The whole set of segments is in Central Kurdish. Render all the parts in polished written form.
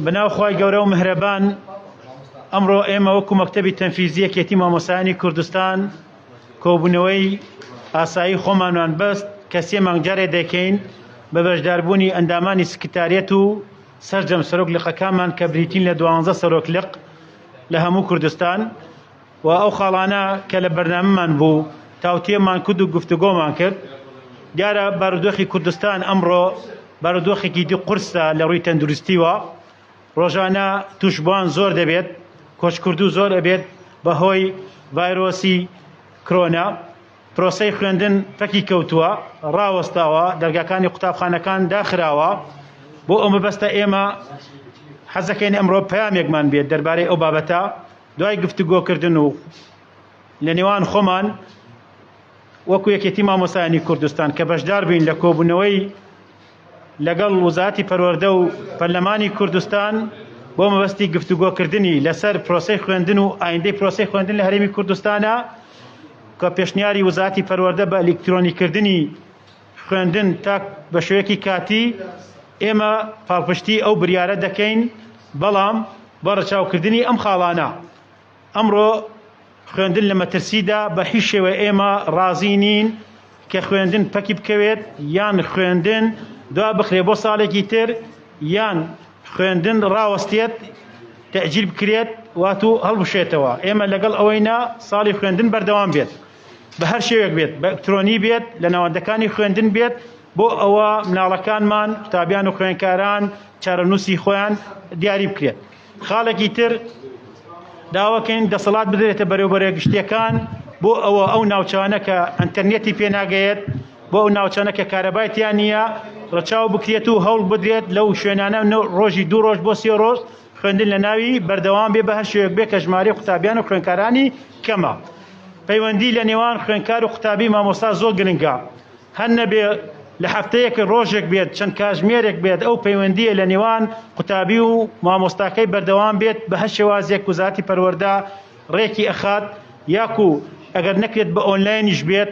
بەناو خوای گەورە و مهرەبان ئەمڕۆ ئێمە وەکو مەکتەبی تەنفیزی یەکێتی مامۆستایانی کوردستان کۆبوونەوەی ئاسایی خۆمانمان بەست کە سێ مانگ جارێ دەکەین بە بەشداربوونی ئەندامانی سکرتاریەت و سەرجەم سەرۆک لقەکانمان کە بریتین لە دوانزە سەرۆک لق لە هەموو کوردستان و ئەو خاڵانە کە لە بەرنامەمان بوو تاوتوێمان کرد و گفتوگۆمان کرد. دیارە بارودۆخی کوردستان ئەمڕۆ بارودۆخێکی دی قورسە لە ڕووی تەندروستیوە، ڕۆژانە تووشبووان زۆر دەبێت، کۆچکردوو زۆر ئەبێت بەهۆی ڤایرۆسی کرۆنا. پرۆسەی خوێندن پەکی کەوتووە، ڕاوەستاوە، دەرگاکانی قوتابخانەکان داخراوە، بۆ ئەو مەبەستە ئێمە حەزەکەین ئەمڕۆ پەیامێکمان بێت دەربارەی ئەو بابەتە، دوای گفتوگۆکردن و لە نێوان خۆمان وەکو یەکێتی مامۆستایانی کوردستان کە بەشدار بووین لە کۆبوونەوەی لەگەڵ وزارەتی پەروەردە و پەرلەمانی کوردستان بۆ مەبەستی گفتوگۆکردنی لەسەر پرۆسەی خوێندن و ئایندەی پرۆسەی خوێندن لە هەرێمی کوردستانە کە پێشنیاری وزارەتی پەروەردە بە ئەلیکترۆنیکردنی خوێندن تا بە شێوەیەکی کاتی ئێمە پاڵپشتی ئەو بریارە دەکەین بەڵام بە ڕەچاوکردنی ئەم خاڵانە ئەمڕۆ خوێندن لە مەترسیدا بە هیچ شێوە ئێمە ڕازی نین کە خوێندن پەکی بکەوێت یان خوێندن دوا بخرێ بۆ ساڵێکی تر یان خوێندن ڕاوەستێت تەجیل بکرێت واتو هەڵبشێتەوە ئێمە لەگەڵ ئەوەی نا ساڵی خوێندن بەردەوام بێت بە هەر شێوێک بێت بە ئەلکترۆنی بێت لە ناوەندەکانی خوێندن بێت بۆ ئەوە مناڵەکانمان قوتابیان و خوێنکاران چارەنووسی خۆیان دیاری بکرێت خاڵێکی تر داواکەین دەسەڵات بدرێتە بەرێوبەرە گشتیەکان بۆ ئەوە ئەو ناوچانە کە ئەتەرنێتی پێناگەیەت بۆ ئەو ناوچانە کە کارەبای تیا نییە ڕەچاو بکرێت و هەوڵ بدرێت لەو شوێنانە ڕۆژی دوو ڕۆژ بۆ سێ ڕۆژ خوێندن لە ناوی بەردەوام بێ بە هەر شێوەیەک بێ کە ژمارەی قوتابیان و خوێندکارانی کەمە. پەیوەندی لە نێوان خوێندکار و قوتابی مامۆستا زۆر گرنگە هەر نەبێ لە هەفتەیەک ڕۆژێک بێت چەند کاژمێرێک بێت ئەو پەیوەندیە لە نێوان قوتابی و مامۆستاکەی بەردەوام بێت بە هەر شێوازێک وزارەتی پەروەردە ڕێکی ئەخات یاکو ئەگەر نەکرێت بە ئۆنلاینیش بێت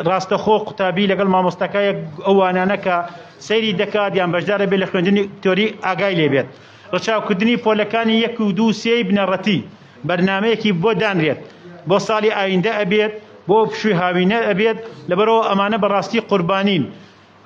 ڕاستەخۆ قوتابی لەگەڵ مامۆستاکە یەک ئەو وانانە کە سەیری دەکات یان بەشدارە بێت لە خوێندنی تۆری ئاگای لێ بێت ڕەچاوکردنی پۆلەکانی یەک و دوو سێی بنەڕەتی بەرنامەیەکی بۆ دانرێت بۆ ساڵی ئایندە ئەبێت بۆ پشووی هاوینە ئەبێت لەبەرەوە ئەمانە بەڕاستی قوربانین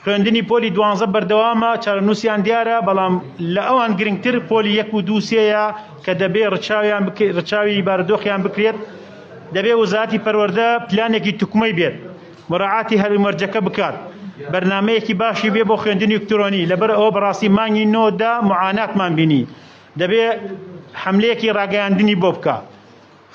خوێندنی پۆلی دوانزە بەردەوامە چارەنووسیان دیارە بەڵام لە ئەوان گرنگتر پۆلی یەک و دوو سێیە کە دەبێ ڕچاویان ڕچاوی بارودۆخیان بکرێت دەبێ وەزارەتی پەروەردە پلانێکی توکمەی بێت مراعاتی هەلومەرجەکە بکات بەرنمەیەکی باشی بێ بۆ خوێندنی ئەلکترۆنی لەبەر ئەوە بەڕاستی مانگی نۆدا معاناتمان بینی دەبێ حملەیەکی ڕاگەیاندنی بۆ بکە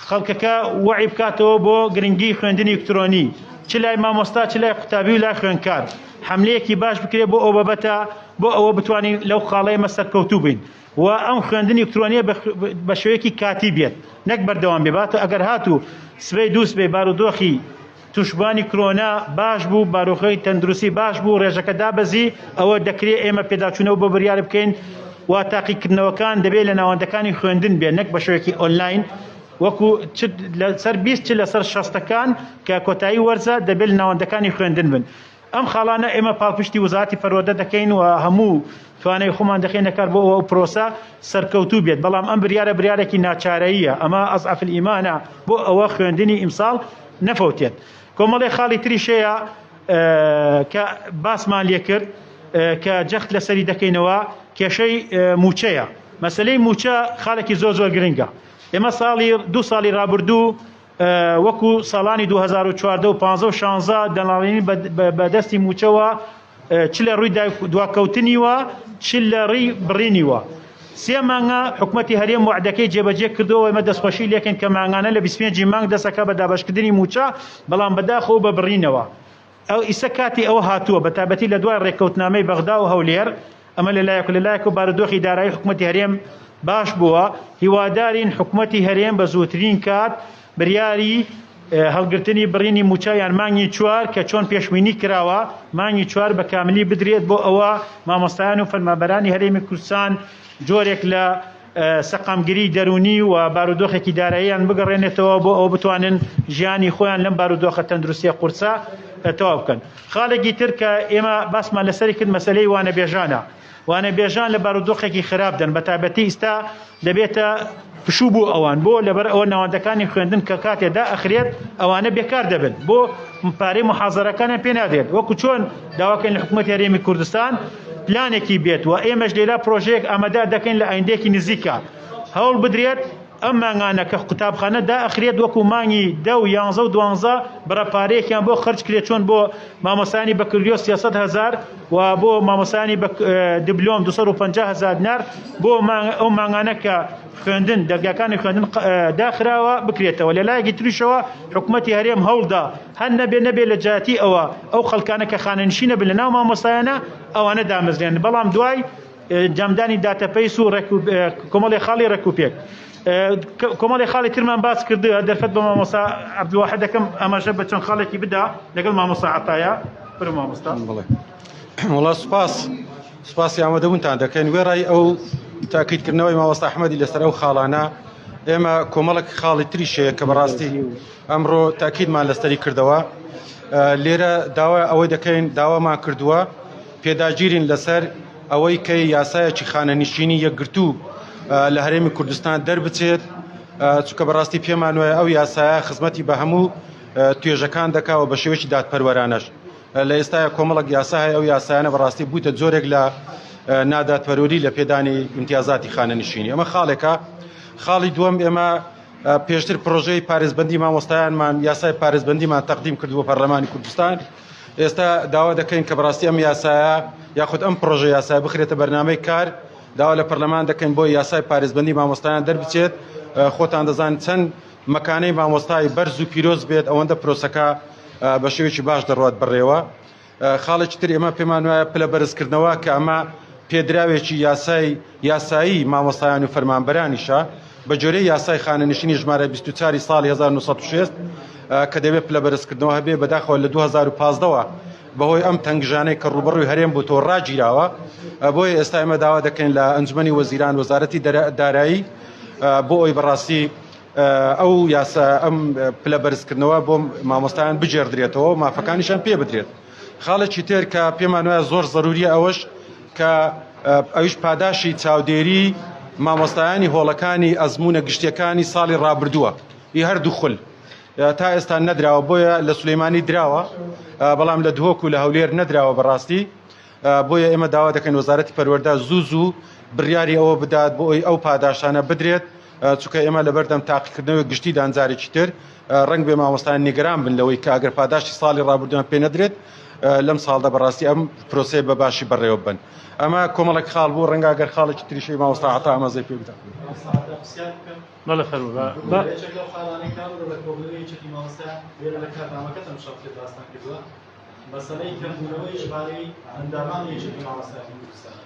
خەڵکەکە وەعی بکاتەوە بۆ گرنگی خوێندنی ئەلکترۆنی چ لای مامۆستا چ لای قوتابی و لای خوێندکار حملەیەکی باش بکرێت بۆ ئەو بابەتە بۆ ئەوە بتوانین لەو خاڵەی ئێمە سەرکەوتوو بین و ئەم خوێندنی ئەلکترۆنیە بە شێوەیەکی کاتی بێت نەک بەردەوام بێ باتە ئەگەر هاتوو سبەی دوو سبەی بارودۆخی توشبوانی کرۆنا باش بوو، بارودۆخی تەندروستی باش بوو، ڕێژەکە دابەزی، ئەوە دەکرێ ئێمە پێداچوونەوە بۆ بریار بکەین و تاقیکردنەوەکان دەبێت لە ناوەندەکانی خوێندن بێت نەک بە شێوەیەکی ئۆنلاین وەکو چ لەسەر 20 چ لەسەر شەستەکان کە کۆتایی وەرزە دەبێت لە ناوەندەکانی خوێندن بن. ئەم خاڵانە ئێمە پاڵپشتی وەزارەتی پەروەردە دەکەین و هەموو توانای خۆمان دەخەینە کار بۆ ئەوە ئەو پرۆسە سەرکەوتوو بێت، بەڵام ئەم بریارە بریارێکی ناچارەییە، ئەمە ئەزعەف الئیمانە بۆ ئەوە خوێندنی ئیمساڵ نەفەوتێت. کۆمەڵێ خاڵی تریش هەیە کە باسمان لێ کرد کە جەخت لەسەری دەکەینەوە کێشەی مووچەیە. مەسەلەی مووچە خاڵێکی زۆر زۆر گرنگە. ئێمە ساڵی دوو ساڵی رابردوو وەکو ساڵانی 2014 و 15 و 16 دەناڵێنین بە دەستی مووچەوە چ لە ڕووی دواکەوتنیوە چ لە ڕووی بڕینیوە. سێ مانگە حکومەتی هەرێم وەعدەکەی جێبەجێ کردووە، ئێمە دەستخۆشی لێکەین کە مانگانە لە 25 ی مانگ دەست ئەکا بە دابەشکردنی مووچە، بەڵام بەداخەوە بە بڕینەوە. ئەو ئیسە کاتی ئەوە هاتووە بە تایبەتی لە دوای ڕێککەوتنامەی بەغدا و هەولێر، ئەمە لە لایەک و لە لایەک و بارودۆخی دارایی حکومەتی هەرێم باش بووە، هیوادارین حکومەتی هەرێم بە زووترین کات بریاری هەڵگرتنی بڕینی مووچە یان مانگی چوار کە چۆن پێشبینی کراوە مانگی چوار بە کاملی بدرێت بۆ ئەوە مامۆستایان و فەرمانبەرانی هەرێمی کوردستان جۆرێک لە سەقامگیری دەروونی و بارودۆخێکی داراییان بگەڕێنێتەوە بۆ ئەوە بتوانن ژیانی خۆیان لەم بارودۆخە تەندروستیە قورسە. تەواو بکەن. خاڵێکی تر کە ئێمە باسمان لەسەری کرد مەسەلەی وانەبێژانە. وانەبێژان لە بارودۆخێکی خراپدان بە تایبەتی ئیستا دەبێتە پشوو بۆ ئەوان بۆ لەبەر ئەوە ناوەندەکانی خوێندن کە کاتێ دائەخرێت ئەوانە بێکار دەبن بۆ پارەی محازەرەکانیان پێ نادرێت وەکو چۆن داواکەین لە حکوومەتی هەرێمی کوردستان پلانێکی بێت و ئێمەش لێرە پرۆژەیەک ئامادە دەکەین لە ئایندەیەکی نزیکە هەوڵ بدرێت ئەم مانگانە کە قوتابخانە دائەخرێت وەکو مانگی دە و یانزە و دوانزە بڕە پارەیەکیان بۆ خەرج کرێت چۆن بۆ مامۆستایانی بەکرلیۆس 300 هەزار و بۆ مامۆستایانی دبلۆم 250 هەزار دینار بۆ ئەو مانگانە کە خوێندن دەرگاکانی خوێندن داخراوە بکرێتەوە لە لایەکی تریشەوە حکوومەتی هەرێم هەوڵدا هەر نەبێ نەبێ لە جیاتی ئەوە ئەو خەڵکانە کە خانەنشینە بن لە ناو مامۆستایانە ئەوانە دامەزرێن بەڵام دوای ئەنجامدانی داتەپەیس و کۆمەڵی خاڵی ڕێکوپێک کۆمەڵی خاڵی ترمان باس کردووە دەرفەت بە مامۆستا عەبدولواحد دەکەم ئاماژە بە چەند خاڵێکی بدا لەگەڵ مامۆستا عەتایە فەرموو مامۆستا. بەڵێ وەڵا سوپاس سوپاسی ئامادەبوونتان دەکەین وێڕای ئەو تاکیدکردنەوەی مامۆستا ئەحمەدی لەسەر ئەو خاڵانە ئێمە کۆمەڵک خاڵی تریش هەیە کە بەڕاستی ئەمڕۆ تاکیدمان لەسەری کردەوە لێرە داوا ئەوەی دەکەین داوامان کردووە پێداگیرین لەسەر ئەوەی کە یاسایەکی خانەنشینی یەکگرتوو لە هەرێمی کوردستان دەربچێت چونکە بەڕاستی پێمان وایە ئەو یاسایە خزمەتی بە هەموو توێژەکان دەکاوە بە شێوەیەکی دادپەروەرانەش لە ئێستاە کۆمەڵک یاسا هەیە ئەو یاسایانە بەڕاستی بووتە جۆرێک لە نادادپەروەری لە پێدانی ئیمتیازاتی خانەنشینی ئەمە خاڵێکە خاڵی دووەم ئێمە پێشتر پرۆژەی پارێزبەندی مامۆستایانمان یاسای پارێزبەندیمان تەقدیم کردووە پەرلەمانی کوردستان ئێستا داوا دەکەین کە بەڕاستی ئەم یاسایە یاخود ئەم پرۆژە یاسای بخرێتە بەرنامەی کار داوا لە پەرلەمان دەکەین بۆ یاسای پارێزبەندی مامۆستایان دەربچێت خۆتان دەزان چەند مەکانەی مامۆستای بەرز و پیرۆز بێت ئەوەندە پرۆسەکە بە شێوەیەکی باش دەڕوات بەڕێوە خاڵێکی تر ئێمە پێمان وایە پلە بەرزکردنەوە کە ئەمە پێدراوێکی یاسای یاسایی مامۆستایان و فەرمانبەرانیشە بە جۆرەی یاسای خانەنشینی ژمارە 24 ساڵی 1960 کە دەبێت پلە بەرزکردنەوە هەبێ بەداخەوە لە 2015ەوە بەهۆی ئەم تەنگژانەی کە ڕووبەڕووی هەرێم بووتەوە ڕاگیراوە بۆیە ئێستا ئێمە داوا دەکەین لە ئەنجومەنی وەزیران وەزارەتی دارایی بۆ ئەوی بەڕاستی ئەو یاسا ئەم پلە بەرزکردنەوە بۆ مامۆستایان بگێڕدرێتەوە مافەکانیشان پێ بدرێت خاڵێکی تر کە پێمان وایە زۆر زەروریە ئەوەش کە ئەویش پاداشی چاودێری مامۆستایانی هۆڵەکانی ئەزمونە گشتیەکانی ساڵی ڕابردووە ئی هەردوو خول تا ئێستا نەدراوە بۆیە لە سلەیمانی دراوە بەڵام لە دهۆک و لە هەولێر نەدراوە بەڕاستی بۆیە ئێمە داوا دەکەین وەزارەتی پەروەردە زوو زوو بڕیاری ئەوە بدات بۆ ئەوی ئەو پاداشتانە بدرێت چونکە ئێمە لەبەردەم تاقیکردنەوەی گشتیدان جارێکی تر ڕەنگ بێ مامۆستایان نیگەران بن لەوەی کە ئەگەر پاداشتی ساڵی ڕابردوویان پێ نەدرێت لەم ساڵدا بەڕاستی ئەم پرۆسەیە بە باشی بەڕێوە ببەن ئەمە کۆمەڵێک خاڵ بوو ڕەنگە ئەگەر خاڵێکی تریشی مامۆستا عەتا ئاماژەی پێ بدات. بەڵێ فەرموو بە بە یەکێک لەو خاڵانەی کە ئەمڕۆ لە کۆبوونەوەی یەکێتی مامۆستایان لێرە لە کارنامەکەتان شەڕ باستان کردووە مەسەلەی کەمبوونەوەی ژمارەی ئەندامانی یەکێتی مامۆستایانی کوردستانە.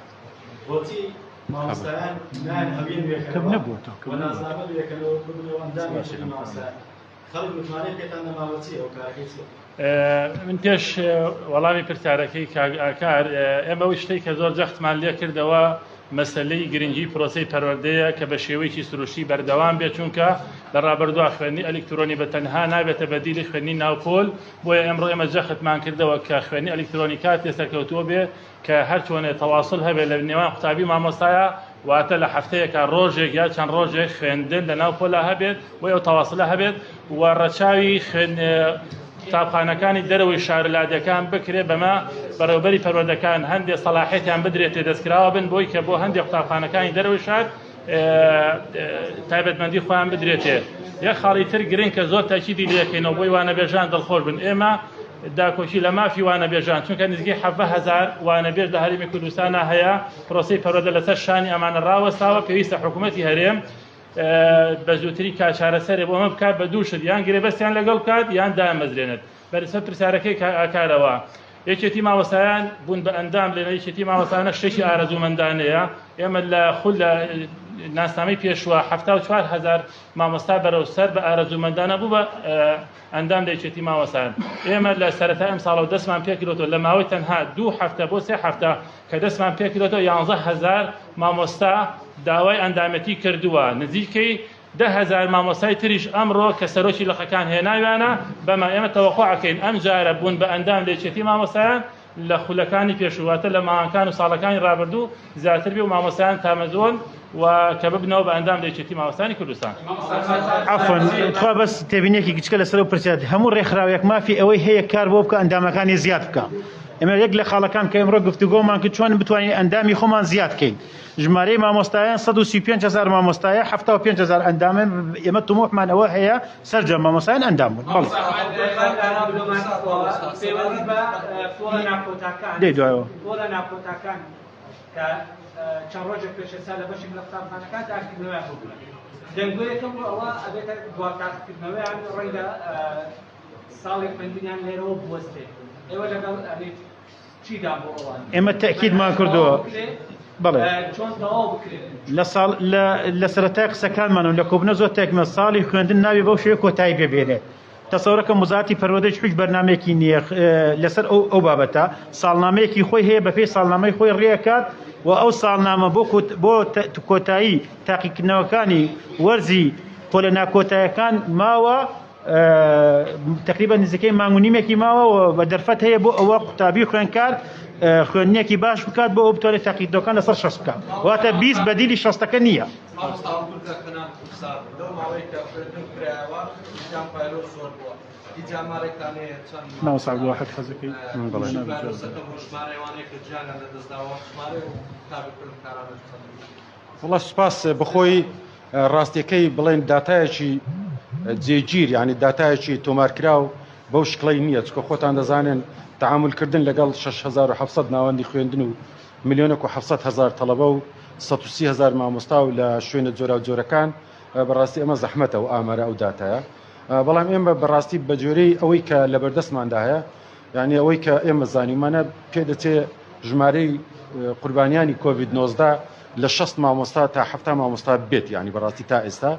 بۆچی مامۆستایان نایەن هەویە کەم نوێکەنەوە نەبووەتەوە و کەم نەبووەتەوە. ناسنامە نوێکەنەوە ببنەوە ئەندامی یەکێتی مامۆستایان؟ خەڵک متمانەی پێتان نەماوە چییە هۆکارەکەی چییە؟ من پێش وەڵامی پرسیارەکەی کاک ئاکار ئێمە ئەو شتەی کە زۆر جەختمان لێ کردەوە مەسەلەی گرنگی پرۆسەی پەروەردەیە کە بە شێوەیەکی سروشتی بەردەوام بێت چونکە لە ڕابردووە خوێندنی ئەلیکترۆنی بە تەنها نابێتە بەدیلی خوێندنی ناوپۆل بۆیە ئەمڕۆ ئێمە جەختمان کردەوە کە خوێندنی ئەلیکترۆنی کاتێ سەرکەوتووە بێ کە هەرچۆنێ تەواصل هەبێت لە نێوان قوتابی و مامۆستایا واتە لە هەفتەیەکا ڕۆژێک یا چەند ڕۆژێک خوێندن لە ناو پۆلا هەبێت بۆی ئەو تەواصلە هەبێت و ڕەچاوی خوێن قوتابخانەکانی دەرەوەی شار لادێکان بکرێت بەمە بەڕێوبەری پەروەردەکان هەندێک سەلاحێتیان بدرێت دەستکراوە بن بۆی کە بۆ هەندێک قوتابخانەکانی دەرەوەی شار تایبەتمەندی خۆیان بدرێتێ یەک خاڵی تر گرنگ کە زۆر تاکیدی لێکەینەوە بۆی وانەبێژان دڵخۆش بن ئێمە داکۆکی لە مافی وانەبێژان چونکە نزیکەی 17 هەزار وانەبێژ لە هەرێمی کوردستانە هەیە پرۆسەی پەروەردە لەسەر شانی ئەمانە ڕاوەستاوە پێویستە حکوومەتی هەرێم بە زووترین کات چارەسەرێ بۆ ئەمە بکات بە دوو شت یان گرێبەستیان لەگەڵ بکات یان دامەزرێنێت بەرسە پرسیارەکەی ئاکارەوە یەکێتی مامۆستایان بوون بە ئەندام لە یەکێتی مامۆستایانە شتێکی ئارەزوومەندانەیە ئێمە لە خول لە ناسنامەی پێشوە 74 هەزار مامۆستا بەرەو سەر بە ئارەزوومەندانە بوو بە ئەندام لە یەکێتی مامۆستایان ئێمە لە سەرەتای ئەم ساڵەوە دەستمان پێکردۆتەوە لە ماوەی تەنها دوو هەفتە بۆ سێ هەفتە کە دەستمان پێکردۆتەوە 11 هەزار مامۆستا داوای ئەندامەتی کردووە نزیکەی 10,000 مامۆستای تریش ئەمڕۆ کە سەرۆکی لقەکان هێناویانە بەمە ئێمە تەوەقوع ئەکەین ئەم جارە بوون بە ئەندام لە یەکێتی مامۆستایان لە خولەکانی پێشوو واتە لە مانگەکان و ساڵەکانی ڕابردوو زیاتر بێ و مامۆستایان تامەزۆن و کە ببنەوە بە ئەندام لە یەکێتی مامۆستایانی کوردستان. عەفوەن تخوا بەس تێبینیەکی گچکە لەسەر ئەو پرسیارە هەموو ڕێکخراوێک مافی ئەوەی هەیە کار بۆ بکە ئەندامەکانی زیاد بکە ئێمە یەک لە خاڵەکان کە ئێمڕۆ گفتوگۆمان کرد چۆن بتوانین ئەندامی خۆمان زیاد کەین ژمارەی مامۆستایان 135 هزار مامۆستایە 75 هزار ئەندامە ئێمە طموحمان ئەوە هەیە سەرجەم مامۆستایان ئەندام بوون بەڵێ دەی دوایەوە کە چەند ڕۆژێک پێش ئێستا لە بەشێک لە قوتابخانەکان تاقیکردنەوەیان بۆ بوو دەنگۆیەکەم بۆ ئەوە ئەبێتە دوا تاقیکردنەوەیان ڕەنگە ساڵی خوێندنیان لێرەوە بوەستێ ئێوە لەگەڵ ئەبێت چیدا بۆ ئەوان ئێمە تەکیدمان کردووە بەڵێ چۆن تەواو بکرێت لە ساڵ لە سەرەتای قسەکانمان و لە کۆبنە زۆر تێکمە ساڵی خوێندن ناوی بەو شێوە کۆتایی پێبێنێت تەسەورەکەم وەزارەتی پەروەردەش هیچ بەرنامەیەکی نییە لەسەر ئەو ئەو بابەتە ساڵنامەیەکی خۆی هەیە بەپێی ساڵنامەی خۆی ڕێکات و ئەو ساڵنامە بۆ بۆ کۆتایی تاقیکردنەوەکانی وەرزی پۆلە ناکۆتایەکان ماوە تقریبا نزیکەی مانگ و نیمێکی ماوە و بە دەرفەت هەیە بۆ ئەوە قوتابی خوێنکار خوێندنێکی باش بکات بۆ ئەو بتوانێت تاقیکردنەوەکان لەسەر شەست بکات واتە 20 بەدیلی شەستەکە نییە. مامۆستا ئەو کوردە کە نان کوردسات لەو ماوەی کە خوێندن کرایەوە ئیجام ڤایرۆس زۆر بووە هیچ ئامارێکتان هەیە چەند مامۆستا عەبدولواحید حەزەکەی بەڵێ. ڤایرۆسەکە بۆ ژمارەی ئەوانەی کە گیانیان لەدەستداوە ژمارەی ئەو قوتابی خوێندکارانە چەند بوو؟ وەڵا سوپاس بەخۆی ڕاستیەکەی بڵێن داتایەکی جێگیر یعنی داتایەکی تۆمارکراو بەو شکڵەی نییە چکە خۆتان دەزانن تعاملکردن لەگەڵ 6700 ناوەندی خوێندن و ملیۆنێک و 700 هەزار تەڵەبە و 130 هەزار مامۆستا و لە شوێنە جۆراوجۆرەکان بەڕاستی ئەمە زەحمەتە و ئامارە ئەو داتایە بەڵام ئێمە بەڕاستی بە جۆرەی ئەوەی کە لە بەردەستماندا هەیە یعنی ئەوەی کە ئێمە زانیمانە پێدەچێ ژمارەی قوربانیانی کۆڤید 19 لە 60 مامۆستا تا 70 مامۆستا بێت یعنی بەڕاستی تا ئێستا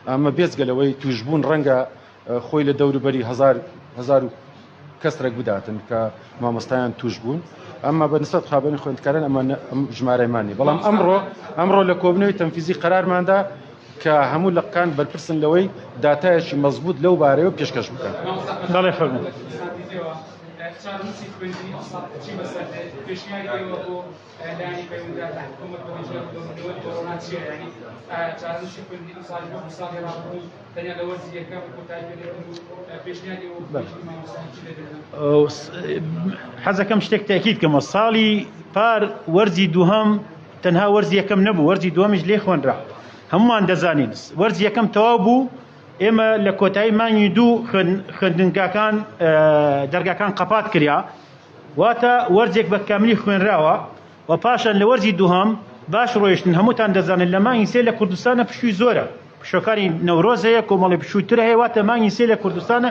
ئەمە بێجگە لەوەی توشبوون ڕەنگە خۆی لە دەوروبەری هەزار هەزار و کەسرێک بداتن کە مامۆستایان توش بوون ئەمما بە نسبەت قابلی خوێندکاران ئەمە ئەم ژمارەمان نیە بەڵام ئەمڕۆ ئەمڕۆ لە کۆبنەوەی تەنفیزی قەرارماندا کە هەموو لقەکان بەرپرسن لەوەی داتایەکی مەزبوط لەو بارەیەوە پێشکەش بکەن. بەڵێ فەرموو. چارەنووسی خوێندنی ئەمساڵ چی بەسەر دێت؟ پێشنیاری ئێوە بۆ لایەنی پەیوەندیدار بە حکوومەت بۆ ڕێگریکردنەوەی کۆرۆنا چییە؟ یانی ئایا چارەنووسی خوێندنی ئەمساڵیش وەکوو ساڵی ڕابردوو تەنیا لە وەرزی یەکەم کۆتایی پێ دێت و پێشنیاری ئێوە بۆ یەکێتی مامۆستایان چی دەبێت؟ حەزەکەم شتێک تەئکید کەمەوە ساڵی پار وەرزی دووهەم تەنها وەرزی یەکەم نەبوو وەرزی دووەمیش لێ خوێنرا هەمومان دەزانین وەرزی یەکەم تەواو بوو ئێمە لە کۆتایی مانگی دوو خوێندنگاکان دەرگاکان قەپات کریا واتە وەرزێک بە کاملی خوێنراوە و پاشان لە وەرزی دووهەم باش ڕۆیشتن هەمووتان دەزانن لە مانگی سێ لە کوردستانە پشووی زۆرە پشوەکانی نەورۆز هەیە کۆمەڵی پشووی تر هەیە واتە مانگی سێ لە کوردستانە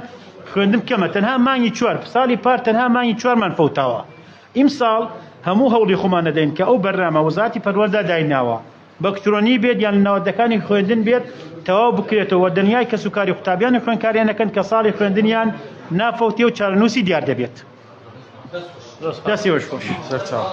خوێندن کەمە تەنها مانگی چوار ساڵی پار تەنها مانگی چوارمان فەوتاوە ئیمساڵ هەموو هەوڵی خۆمان دەدەین کە ئەو بەرنامە وەزارەتی پەروەردە دایناوە بەکترۆنی بێت یان لە ناوەندەکانی خوێندن بێت تەواو بکرێتەوە و دنیای کەسوکاری قوتابیان و خوێندکاریان نەکەن کە ساڵی خوێندنیان نافەوتێ و چارەنووسی دیار دەبێت. دەستی خۆش. سەرچاو.